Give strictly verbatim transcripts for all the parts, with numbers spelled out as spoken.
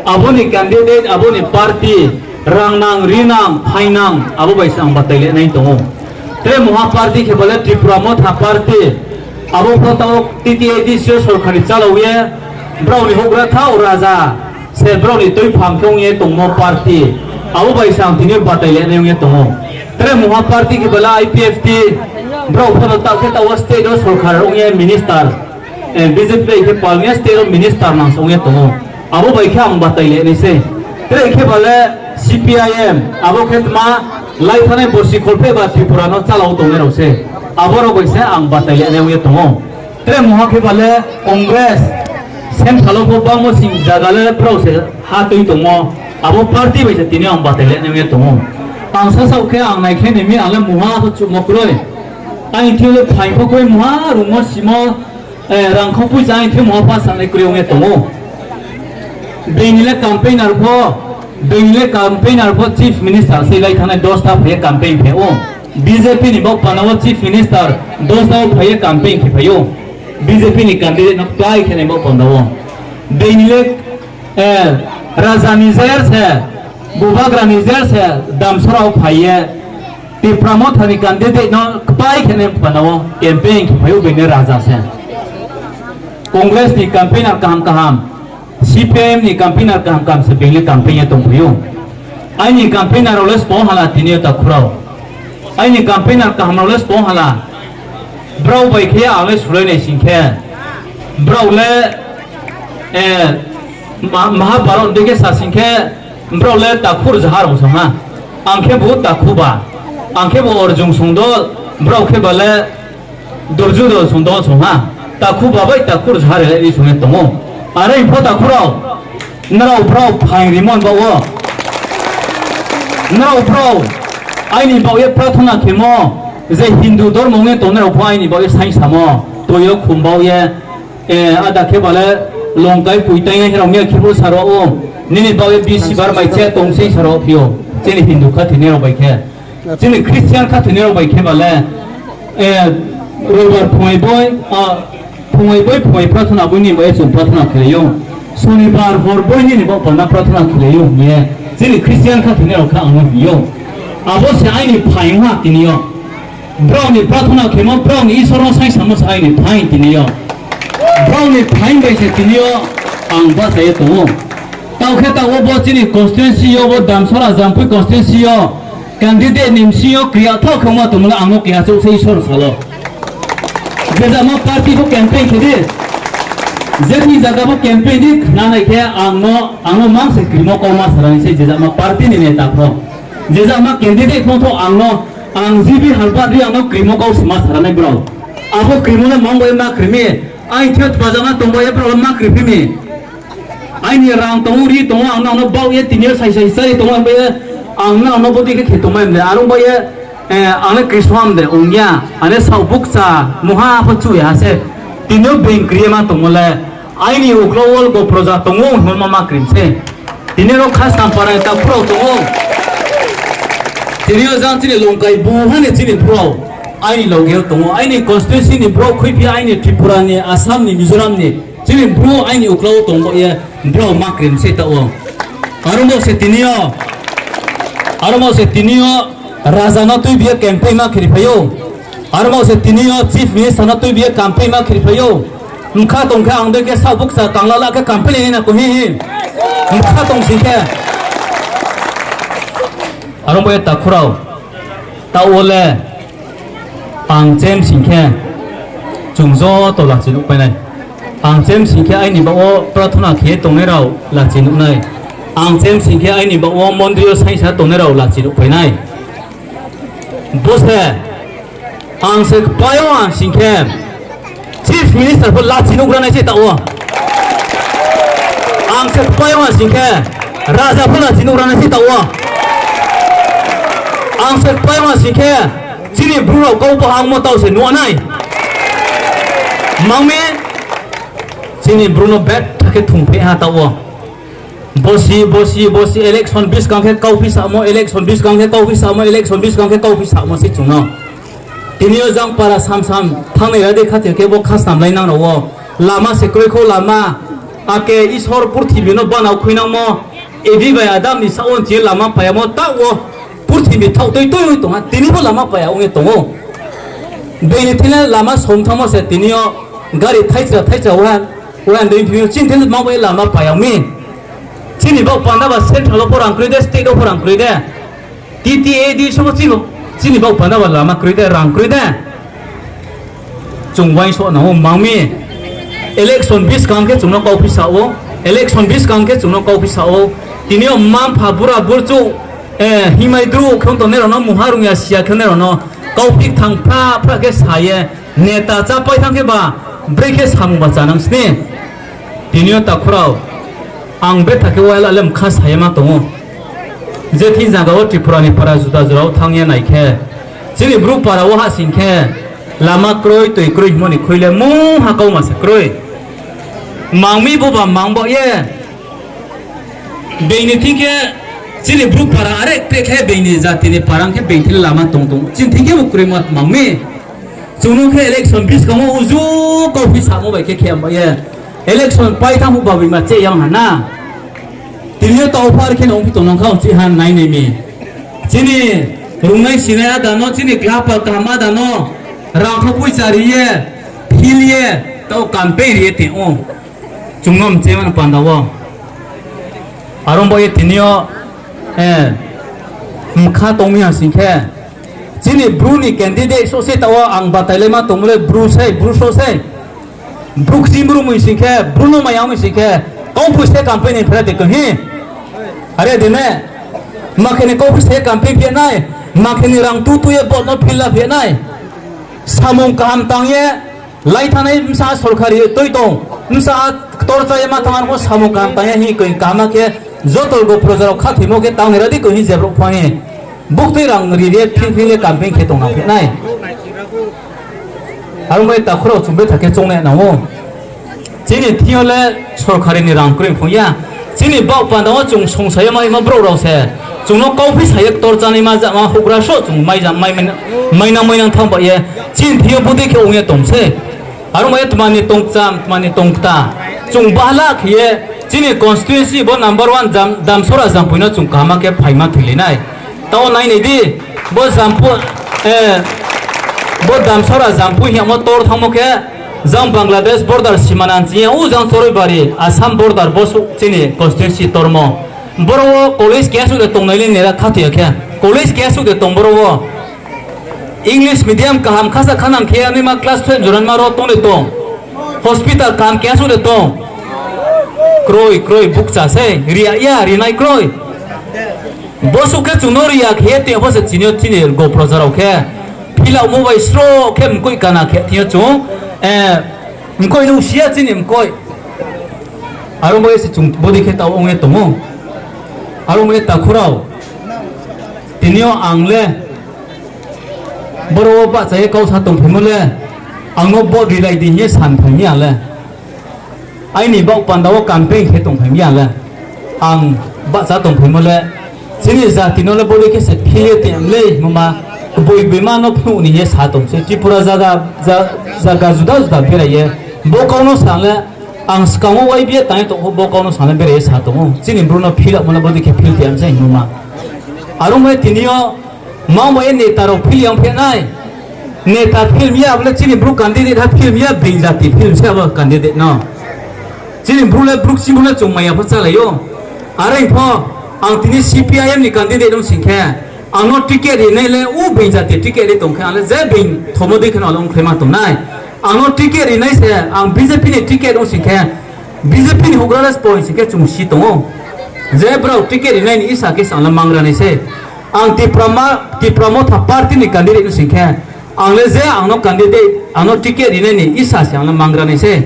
Abo ni candidate, abo ni party, rang nang, ri nang, phai nang, abo bai se ang batai le nai tong ou. Tre mungha party khe ba le Tipra Motha party, abo pho taoh T T A D C o sorkar ni chalao ye, brao ni houhgra thaoh raja, se brao ni tuiphang khe ong ye tongmo party, abo bai se ang tini yo batai le nai ong ye tong ou. Tre mungha party khe ba le I P F T, brao pho no taoh khe taoh wo state o sorkar ong ye minister, B J P bai khe pal ye state o minister nang se ong ye tong ou. Abo bai khe ang batai le nai sei. Tre khe ba le C P I M, abo khe tma lai thanngnai borsi kholpheh ba Tripura no chalao tongnai rao se. Abo rao bai se ang batai le nai ong ye tong ou. Tre mungha khe ba le Congress, central o pho bangmo sing zaga le brao se ha tui tongmo, abo party bai se tini ang batai le nai ong ye tong ou. Ang sasaoh khe ang nai khe ni mi ang le mungha pho chuhmo kroi. Aini thing le phaing pho kroi, mungha rungmo simo, rang kho poicha aini thing mungha pho sanai kroi ong ye tong ou. Being ni le campaigner pho, being ni le campaigner pho chief minister se lai thanngnai dosta phai ye campaign khe ou. B J P ni baoh panda wo chief minister dosta wo phai ye campaign khe phai ou. B J P ni candidate no kpai khe nai baoh panda wo. Being ni le, raja ni jer se, bubagra ni jer se, Damsora wo phai ye, Tipra Motha ni candidate no kpai khe nai panda wo campaign khe phai ou, being ni raja se. Congress ni campaigner kaham kaham, C P I M ni campaigner kaham kaham se being le campaign ye tongphai ou. Aini campaigner rao le sbo hala tini yo takhu rao. Aini campaigner kaham rao le sbo hala. Brao bai khe ang le sulai nai sing khe, brao le, Mahabharot dei khe sa sing khe, brao le takhu rzaha rao song ha. Ang khe bo takhu ba, ang khe bo Arjun song dol, brao khe ba le Duryodhan song dol song ha. Takhu ba bai takhu rzaha rao le ri song ye tong ou. Are pho takhu rao, nrao brao phaing rimo ni baoh wo, nrao brao aini baoh ye prathona khemo, je Hindu dormo ong ye tongnai rao pho aini baoh ye saingsamo, toi yo khum baoh ye, ada khe ba le longkai poitai nai rao mi ya khe bo sa rao ou, nini baoh ye bisi bar mai che tong sei sa rao phi ou, chini Hindu khathoinai rao bai khe. Chini Christian khathoinai rao bai khe ba le, Roibar phungai boi, phungai boi phungai prathona boi ni baoh ye chung prathona khelai ou. Sonibar hor boi nini baoh panda prathona khelai ou hing ye, chini Christian khathoinai rao khe ang no hing ou. Abo se aini phaing ha tini yo. Brao ni prathona khemo, brao ni Isor no saingsamo se aini phaing tini yo. Brao ni phaing bai se tini yo ang bahcha ye tong ou. Taoh khe taoh wo bo chini constituency yo, bo Damsora Jampui constituency yo, candidate ni bsing yo kria thaoh khe ma tongmo le ang no keha chouh se Isor sal ou. Jejama party pho campaign khe di, je thing zaga pho campaign di, khna nai khe ang no, ang no mang se krimo kau ma sa ra nai se jejama party ni neta pho. Jejama candidate pho tho ang no, ang G B Halpad ri ang no krimo kau se ma sa ra nai brao. Abo krimo le mang bai ma kri mi, aini thing yo tpajama tong bai ye brao le ma kri phi mi. Aini rang tong ou, ri tong ou, ang nang no baoh ye tini yo sai sai chári tong ou, ang bai ye, ang nang no bodei khe khe tongmai mle, are ong bai ye, ang le kri song de ong ya, ang le saoh bukcha, mungha pho chu ya se, tini yo being kri ye ma tongmo le, aini uklau wo bo proja tong ou hingmo ma ma kri se. Tini yo ro Khasnampara ni takhu rao tong ou. Tini yo jang chini Longkai bu ha ni chini brouh, aini loge yo tong ou, aini constituency ni brouh khuiphi, aini Tripura ni, Assam ni, Mizoram ni, chini brouh aini uklau wo tong baoh ye, brao ma kri se taoh ou. Aro bo se tini yo, aro bo se tini yo raja no tuibi ye campaign ma kri phai ou. Aro bo se tini yo chief minister no tuibi ye campaign ma kri phai ou. Bkha tong khe ang dei khe saoh bukcha kangla la khe campaign ni na kuhi hi. Bkha tong sing khe. Aro bo ye takhu rao, taoh wo le ang chem sing khe, chung joto lachi nuhpai nai. Ang chem sing khe aini baoh wo prathona khe tongnai rao lachi nuh nai. Ang chem sing khe aini baoh wo mondri yo saingsa tongnai rao lachi nuhpai nai. Bo se, ang se kpai yo ang sing khe, chief minister pho lachi nuhgra nai se taoh wo. Ang se kpai yo ang sing khe, raja pho lachi nuhgra nai se taoh wo. Ang se kpai yo ang sing khe, chini bru rao kau bo hangmo taoh se nuh nai. Mang mi, chini bru no betha khe thungphe ha taoh wo. Bosi, bosi, bosi, election buskang khe kauphi samo, election buskang khe kauphi samo, election buskang khe kauphi samo se chung no. Tini yo jang para samsam thangnai ra de khathoi khe bo khasnam lai nang rao wo. Lama se kroi kho lama. Ake Isor purthimbi no banao khuinangmo, Evi bai Adam ni saoh wo nching ye lama payamo taoh wo purthimbi thaoh tui tui tong ha, tini pho lama paya ong ye tong ou. Being ni thing le lama som thanngmo se tini yo gari thaichra thaichra uaha, uaha dei phi mi, chini thing le ma bai lama paya ong mi. Chini baoh panda ba central wo pho rang kroi de, state wo pho rang kroi de. T T A D so bo chini, chini baoh panda ba lama kroi de, rang kroi de. Chung uaingsouh nang ou mang mi. Election buskang khe chung no kauphi sa ou. Election buskang khe chung no kauphi sa ou. Tini yo mma mpha bura burchouh, eh, hingmai dru khe ong tongnai rao no, mungha rung ya si ya khe nai rao no kauphi thang phra phra khe sa ye, neta chápai thanng khe ba, brekhe samung ba chánang sni. Tini yo takhu rao, ang betha khe uaila le mkha sa ye ma tong ou. Je thing zaga wo Tripura ni para juda jora wo thanng ye nai khe, chini Bru para wo hahsoing khe, lama kroi, toi kroi hingmo ni khui le mungha kauma se kroi. Mang mi bo ba mang baoh ye. Being ni thing khe, chini Bru para are kre khe being ni jati ni para ong khe being thing le lama tong tong. Chini thing khe bo kroimo mang mi. Chung no khe election buskang wo uju kauphi samo bai khe khe baoh ye. Election pai thanng phuh ba boima che yang ha na. Tini yo taoh phar khe no ongphi tong nang kha uchih ha nai nai mi. Chini rungnai sinai áda no, chini kla pal kaham áda no, rang kha poicha ri ye, phil ye, taoh campaign ri ye tong ou. Chung no mchemani panda wo. Are ong baoh ye tini yo, eh, mkha tong mi ha sing khe, chini Bru ni candidate souh sei taoh wo ang batailaima tongmo le Bru sei, Bru souh sei. Bru kching Bru mui sing khe, Bru no maya mui sing khe, kau phuh se campaign ni phra de khe hi. Are de ne, ma khe ni kau phuh se campaign phi nai, ma khe ni rang tu tu ye vote no phil la phi nai. Samung kaham tang ye, lai thanngnai bsa sorkari tui tong, bsa ktor chá ye ma thanng arpho samung kaham tang ye hing khe kaham khe joto logo proja rao khathoimo khe tang ni ra di khe hing je brouh pho hi. Buktui rang ri ye phil phil ye campaign khe tong nang phi nai. Are ong bai takhu rao chung betha khe choungnai nang ou. Chini thing yo le sorkari ni rang kroi phung ya. Chini baoh panda wo chung songsa ye maimo brouh rao se. Chung no kauphi sa ye ktor chánaima jama houhgra sroh chung mai, mainang mainang thanng ba ye. Chini thing yo bodei khe ong ye tong sei. Are ong bai ye tma ni tong kcham, tma ni tong kta. Chung bahla khe ye chini constituency bo number one Dam-, Damsora Jampui no chung kaham khe phaima thoilai nai. Taoh nai nai di, bo Jampu-, eh, bo Damsora Jampui hingmo tor thanngmo khe, jang Bangladesh border simana nching ye, o jang Choroibari, Assam border bo suh chini constituency tormo. Boro wo college keha suh de tongnai le nera khathoi ya khe. College keha suh de tong boro wo. English medium kaham khasa khanang khe, anoima class twelve jora nima ro tong de tong. Hospital kaham keha suh de tong. Kroi, kroi, bukcha sei, ri ya, ri nai kroi. Bo suh khe chung no ri ya khe ye tong pho se chini yo chini logo proja rao khe. Philaumo bai sroh khe mkoih kana khe thing yo chung, eh, mkoih no si ya chini mkoih. Are ong bai ye se chung bodei khe taoh ong ye tong ou. Are ong bai ye takhu rao. Tini yo ang le boro wo bahcha ye kau sa tongphaimo le, ang no vote rilai di hing ye sa phai mi ya le. Aini baoh panda wo campaign khe tongphai mi ya le. Ang bahcha tongphaimo le, chini jati no le bodei khe se phil ye tong lei hingmo ma, kboi boima no phnuh ni hing ye sa tong se. Tripura zaga, za-, zaga juda juda berai ye bo kau no sa le, ang skang wo Y B A tang ye tong pho bo kau no sa le berai ye sa tong ou. Chini Bru no philaumo le bodei khe phil tong se hingmo ma. Are ong bai tini yo, ma bai ye neta rao phil yang phi nai. Neta phil mi ya abo le chini Bru candidate ha phil mi ya, being jati phil mi se abo candidate no. Chini Bru le Bru kching Bru le chung maya pho chálai ou. Are pho, ang tini C P I M ni candidate ong sing khe, ang no ticket ri nai le, o being jati ticket ri tong khe, ang le je being thomo dei khe no ang le ongkhlai ma tong nai. Ang no ticket ri nai se, ang B J P ni ticket ong sing khe, B J P ni houhgra le spo hing sing khe chung si tong ou. Je brao ticket ri nai ni isa khe se ang le mangra nai sei. Ang Tipra ma-, Tipra Motha party ni candidate ong sing khe, ang le je ang no candidate, ang no ticket ri nai ni isa se ang le mangra nai sei.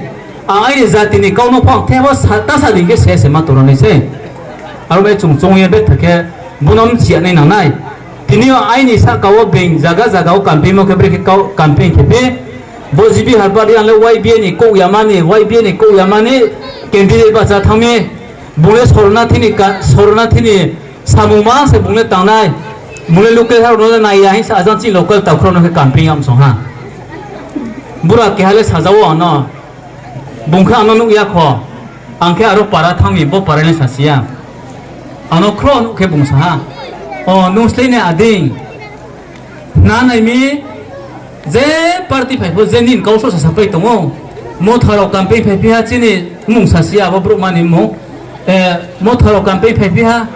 Ang aini jati ni kau no pho ang thebo sa-, ta sa dei khe se se ma tong nai sei. Aro bai chung choung ye betha khe bo no mchi ya nai nang nai. Tini yo aini sahka wo being zaga zaga wo campaign mo khe brekhe kau campaign khe phi. Bo G B Harpati ang le Y B A ni kouh yama ni, Y B A ni kouh yama ni candidate bahcha thanng mi. Bung le sornathi ni ka-, sornathi ni samung ma se bung le tang nai. Bung le local ha rao no le nai ya hing sa ajang chini local takhu rao no khe campaign yam song ha. Bura keha le saja wo ang no. Bung khe ang no nuh ya kho. Ang khe aro para thanng mi, bo para ni sasi ya. Ang no khro nuh khe bung sa ha, O, nung slái nai ading. Khna nai mi, je party phai pho je nini kau sroh sa sapai tong ou. Motha rao campaign phaiphi ha, chini mmung sasi ya abo brouhma ni mmung. Motha rao campaign phaiphi ha,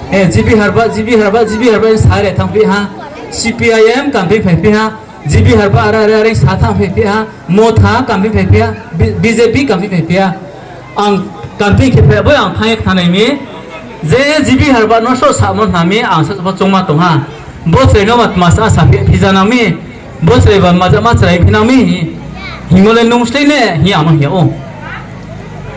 G B Harbah, G B Harbah, G B Harbah sa re thanngphi ha. C P I M campaign phaiphi ha, G B Harbah are are are sa thanngphi ha. Motha campaign phaiphi ha, B J P campaign phaiphi ha. Ang campaign khe phai abo ang thanng ye khna nai mi, je G B Harbah no sroh samo hna mi ang sa pho choungma tong ha. Bo chrai no ba tma sa sa phi, phi ja nang mi, bo chrai ba ma ja ma chrai phi nang mi, hingmo le nung slái ne hing ye ang no hing yag ou.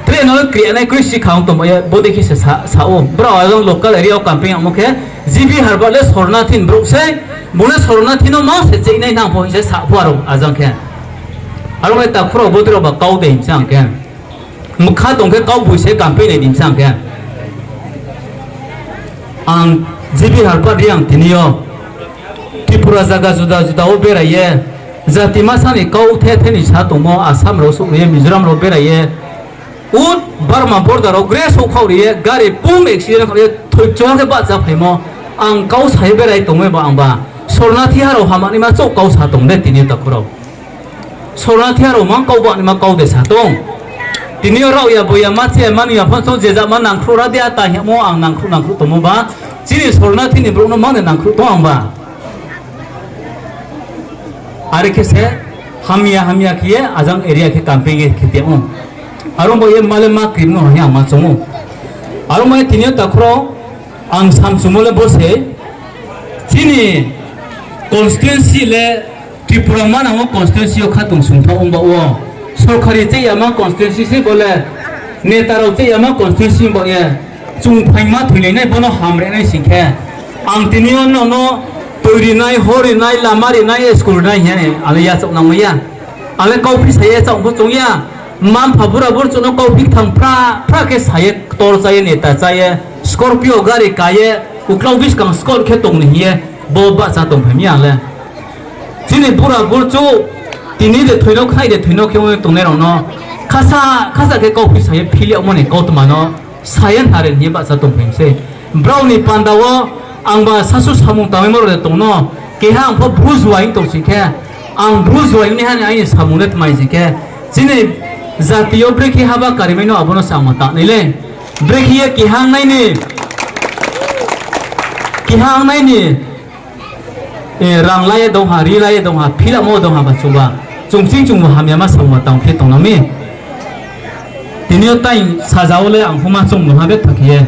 Tre no le kri nai kroi si kha ong tong ba ye, bodei khe se sa, sa ou. Brao ajang local area wo campaign yagmo khe, G B Harbah le sornathi ni brouh sei, bung le sornathi no ma se cheinai nang pho hing se sa pho aro ajang khe. Aro le takhu rao bodei rao ba kau de hing se ang khe. Mkha tong khe kau boi se campaign nai di hing se ang khe. Ang G B Harbah Reang tini yo Tripura zaga juda juda wo berai ye, jati masa ni kau the the ni sa tongmo, Assam rao souh ri ye, Mizoram rao berai ye, o Burma border rao gre souhkhaoh ri ye, gari pum accident khaoh ye, thoicho khe bahcha phaimo. Ang kau sa ye berai tongmo ba ang ba sornathi ha rao hamya naima chouh kau sa tong de tini yo takhu rao. Sornathi ha rao mang kau ba naima kau de sa tong. Tini yo rao ya bo ya ma che mani ya pho song je jama nangkhruh ra de ata hingmo ang nangkhruh nangkhruh tongmo ba. Chini sornathi ni brouh no mang de nangkhruh tong ang ba. Are khe se hamya hamya khe ye ajang area khe campaign ye khe tong ou. Aro bo ye ma le ma krim no hing ye ang ma choung ou. Aro bo ye tini yo takhu rao ang samchumo le bo se, chini constituency le Tripura manang wo constituency yo khatungsung tha ong ba wo. Sorkari cheh yama constituency se bo le, neta rao cheh yama constituency ba ye. Chung phaingma thoilai nai bo no hamri nai sing khe, ang tini yo nrao no toi ri nai, hor ri nai, lama ri nai, school ri nai hing ye ang le yachaoh nangmai ya. Ang le kauphi sa ye chaoh pho choung ya. Mma-mpha bura burchuh no kauphi kthang phra phra khe sa ye, ktor chá ye, neta chá ye, Scorpio gari ka ye, uklau buskang scout khe tong ni hing ye, bo bahcha tongphai mi ang le. Chini bura burchuh, tini de thoi no khnai de thoi no khe ong ye tongnai rao no, khasa khasa khe kauphi sa ye phil yagmo ni kautma no sa ye hna re hing ye bahcha tongphai mi sei. Brao ni panda wo ang ba sasu samung tangmaimo rao de tong no, keha ang pho Bru juai ong tong sing khe, ang Bru juai ong naiha ni aini samung le tmai sing khe, chini jati yo brekhe haba karimai no abo no se ang ma ta nai le. Brekhe ye keha nai ni, keha nai ni, rang la ye dong ha, ri la ye dong ha, philamo dong ha ba chung ba. Chung ching chung bo hamyama samung ma tang khe tongnang mi. Tini yo tai saja wo le ang pho ma choung no ha betha khe ye.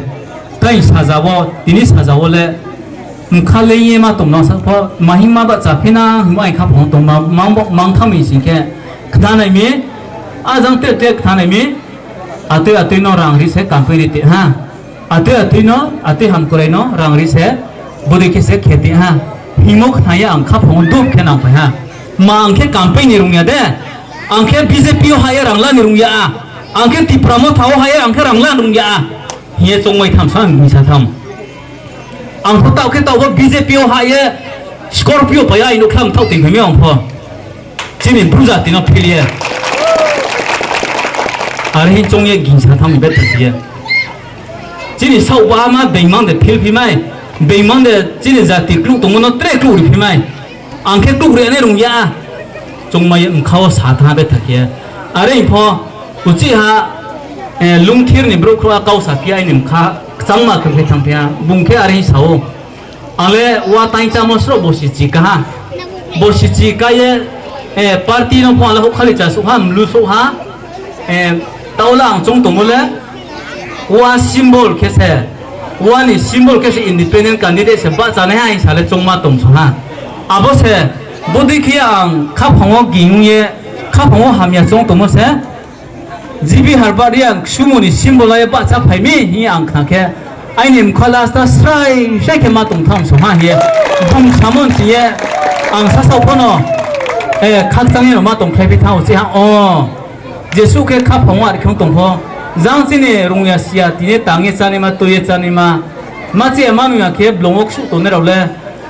Tai saja wo, tini saja wo le mkha le ye ma tong no sa pho, ma hingma bahcha phi na hingmo aini khaphang wo tong ma, mang bo, mang thanng mi sing khe, khna nai mi, ajang te te khna nai mi, atoi atoi no rang ri se campaign ri te ha. Atoi atoi no, atoi hamkrai no rang ri se, bodei khe se khe te ha. Hingmo khna ye ang khaphang wo duh khe nangphai ha. Ma ang khe campaign ni rung ya de. Ang khe B J P yo ha ye rang la ni rung ya. Ang khe Tipra Motha wo ha ye ang khe rang la ni rung ya. Hing ye choungmai tham sa ang gingsa tham. Ang pho taoh khe taoh bo B J P yo ha ye Scorpio pai aini khlam thaoh tongphai mi ang pho. Chini Bru jati no phil ye. Are hing choung ye gingsa tham ni betha si ye. Chini saoh bahama beingmang de phil phi mai, beingmang de chini jati kluh tongmo no tre kluh ri phi mai. Ang khe kluh ri nai rung ya. Choungmai ye mkha wo sa thanng ha betha khe. Are hing pho, uchih ha, Lungthir ni brouh khrouh ha kau sa phi aini mkha, kchangma khe khe thanng phi ha, bung khe are hing sa ou. Ang le wa taingchamo sroh bo sichi ka ha. Bo sichi ka ye, party no pho ang le houhkhali chasuh ha, mlu souh ha. Taoh le ang choung tongmo le, wa symbol khe se, wa ni symbol khe se independent candidate se bahchanai ha hing sa le choungma tong song ha. Abo se, bodei khe ang khaphang wo ging ye, khaphang wo hamya choung tongmo se, G B Harbati ang ksumo ni symbol la ye bahcha phai mi hing ye ang khna khe, aini mkha le asta srai srai khe ma tong tham song ha hing ye, bung samo ni sing ye, ang sasaoh pho no, khakchang ye no ma tongkhlai phi thanng ou se ha o. Jesuh khe khaphang wo are khe ong tong pho, jang chini rung ya si ya, tini tang ye chánaima, tui ye chánaima, ma che ya ma nung ya khe blong wo ksuh tongnai rao le,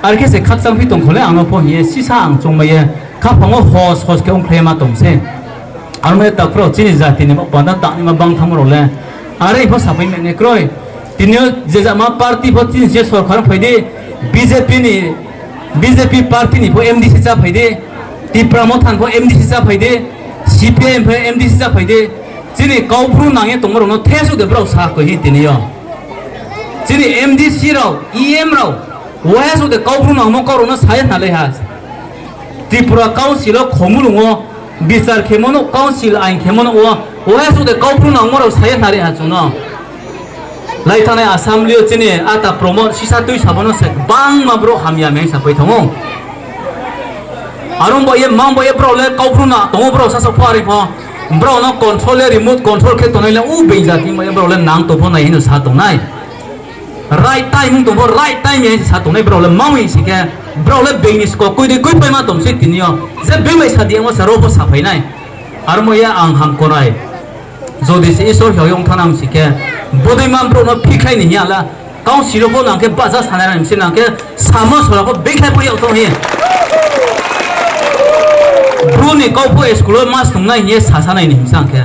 are khe se khakchang phi tong kho le ang no pho hing ye sisa ang choungmai ye, khaphang wo hos hos khe ongkhlai ye ma tong se. Aro mai takhu rao chini jati ni baoh panda tangnaima bang thanngmo rao le. Are pho sapai mene kroi. Tini yo je jama party pho chini se sorkar phai di, BJP ni, BJP party ni pho MDC chá phai di, Tipra Motha ni pho MDC chá phai di, CPIM pho MDC chá phai di. Chini Kaubru nang ye tongmo rao no thesouh de brao sa koi hi tini yo. Chini MDC rao, EM rao, waiha souh de Kaubru nangmo kau rao no sa ye khnalai ha. Tripura Council wo khomulung wo bichar khemo no, council ain khemo no wo, waiha souh de Kaubru nangmo rao sa ye khnari ha chung no. Lai thanngnai Assembly yo chini ata Pramod sisa tuisa bo no se bangma brouh hamya meng sapai thanng ou. Are ong ba ye, mang ba ye brao le Kaubru na tong ou, brao sasaoh pho are pho. Brao no control le, remote control khe tongnai le, u being jati ba ye brao le nang tong pho nai hing no sa tong nai. Right time ong tong pho, right time ya hing sa tong nai brao le, mang hing si khe, brao le being ni skokoi dei koipaima tong se tini yo. Je being bai sa di yamo se ro pho saphai nai. Aro mo ye ang ham korai. Jodi se Isor hiao yong thanng nang si khe, bodeima brouh no phikhlai ni hing ya la, council wo pho nang khe bahcha sanai rang se nang khe, samo sora pho beingkhlai pho yag tong hi. Bru ni kau pho school wo ma snungnai hing ye sasa nai ni hing sa ang khe.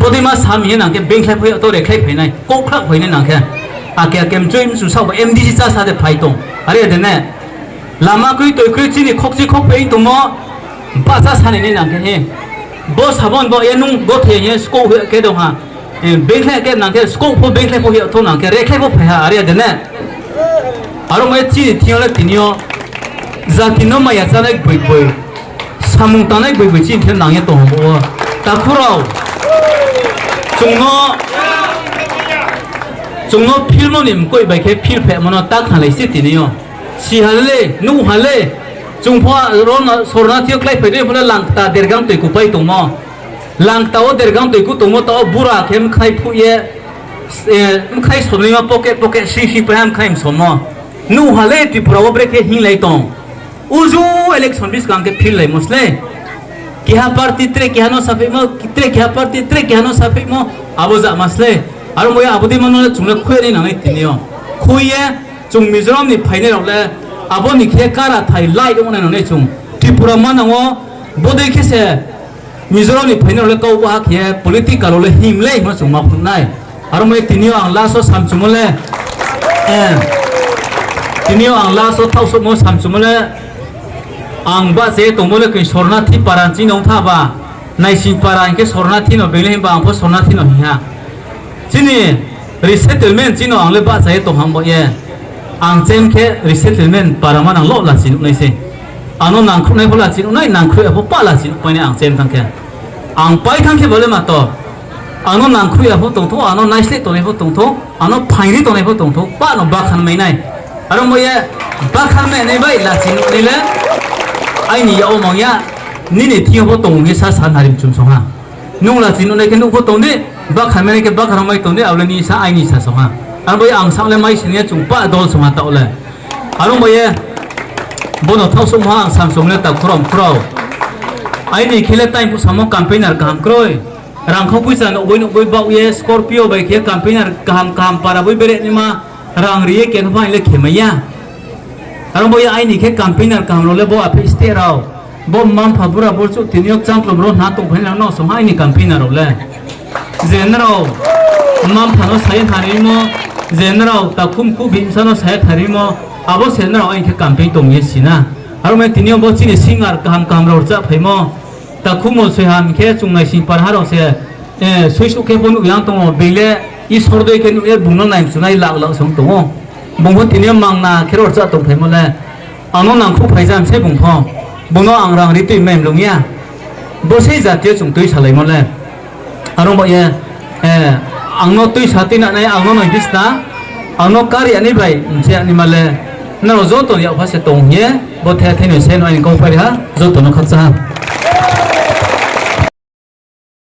Bodeima sam hing ye nang khe beingkhlai pho yag tong, rekhlai phai nai, kouhkhlah phai nai nang khe. Ake ake mchoi mchu saoh ba MDC chá sa de phai tong. Are de ne. Lama kroi toi kroi chini khokchi khokphe ong tongmo, bahcha sanai nai nang khe hi. Bo sabon bo ye nung gothe ye skouh hoih khe dong ha. Beingkhlai khe nang khe skouh pho beingkhlai pho hoih thou nang khe rekhlai pho phai ha are de ne. Aro mo ye chini thing yo le tini yo jati no maya chánai gboi gboi, samung tangnai gboi gboi chini thing yo nang ye tong ha bo wo. Takhu rao, chung no, chung no philmo ni mkoih bai khe phil phehmo no ta khnalai se tini yo. Si ha le, nuh ha le, chung pho ro no sornathi yo kláiphai dei pho le langkta dergang toi kupai tongmo. Langkta wo dergang toi ku tongmo, taoh wo bura khe mkhai phuh ye, mkhai somnaima pocket pocket sing sing pai ha mkhai msomo. Nuh ha le Tripura wo brekhe hinglai tong. Uju election buskang khe phillaimo slái. Keha party tre keha no saphaihmo, tre keha party tre keha no saphaihmo, abo jama slái. Aro mo ye abo dei mano le chung le khui nai nangnai tini yo. Khui ye chung Mizoram ni phainai rao le abo ni khe kara thai light ong nai nangnai chung. Tripura manang wo bodei khe se Mizoram ni phainai rao le kau baha khe political rao le himlei hingmo chung ma phnuh nai. Aro mo ye tini yo ang last wo samchumo le, tini yo ang last wo thaohsouhmo samchumo le, ang bahcha ye tongmo le khe sornathi para chini ong tha ba, naising para hing khe sornathi no being le himba ang pho sornathi no hing ha. Chini resettlement chini ang le bahcha ye tong ham bo ye. Ang chen khe resettlement para manang lo lachi nuh nai sei. Ang no nangkhruhnai pho lachi nuh nai, nangkhruh ya pho pah lachi nuh pai nai ang chen thanng khe. Ang pai thanng khe bo le ma to. Ang no nangkhruh ya pho tong thou, ang no naisleh tongnai pho tong thou, ang no phaingri tongnai pho tong thou, pah no bakhan mai nai. Aro mo ye bakhan mai nai bai lachi nuh nai le aini yak wo mang ya, nini thing yo pho tong ye sa sa nari mchum song ha. Nung lachi nuh nai khe nuh pho tong di, bakhan mai nai khe bakhan mai tong di, abo le nini sa aini sa song ha. Aro bo ye ang sa le mai sing ye chung pah dol song ha taoh le. Aro bo ye bono thaohsouhmo ha ang samsung le takhu rao mkhu rao. Aini khe le time phuh samo campaigner kaham kroi. Rangkhau poicha nouhboi nouhboi baoh ye Scorpio bai khe campaigner kaham kaham para boi bere naima rang ri ye khe no phaing le khe mai ya. Aro bo ye aini khe campaigner kaham rao le bo aphi state rao. Bo mma-mpha bura burchouh tini yo kchangklom rao hna tongphai nai rao no song ha aini campaigner rao le. Je nrao mma-mpha no sa ye tharimo, je nrao takhu mkhu bihmsa no sa ye tharimo, abo se nrao aini khe campaign tong ye si na. Aro mai tini yo bo chini singer kaham kaham rao rchahphaimo, takhu Molsoi ham khe chung naising para ha rao se, suisuh khe pho nuh yang tong ou, being le Isor dei khe nuh ye bung no naimchunai lak lak song tong ou. Bung pho tini yo mangna khe rao rchah tongphaimo le, ang no nangkhruh phai ja mi se bung pho, bung no ang rang ri tui mai mlung ya. Bo sei jati yo chung tuisalaimo le. Aro bo ye, ang no tuisa tuina nai, ang no nai bisna, ang no kar ya ni bai mse ya ni ma le, nrao joto ni yak pha se tong hing ye, bo the the ni se no aini kau phari ha, joto no khakchang ha.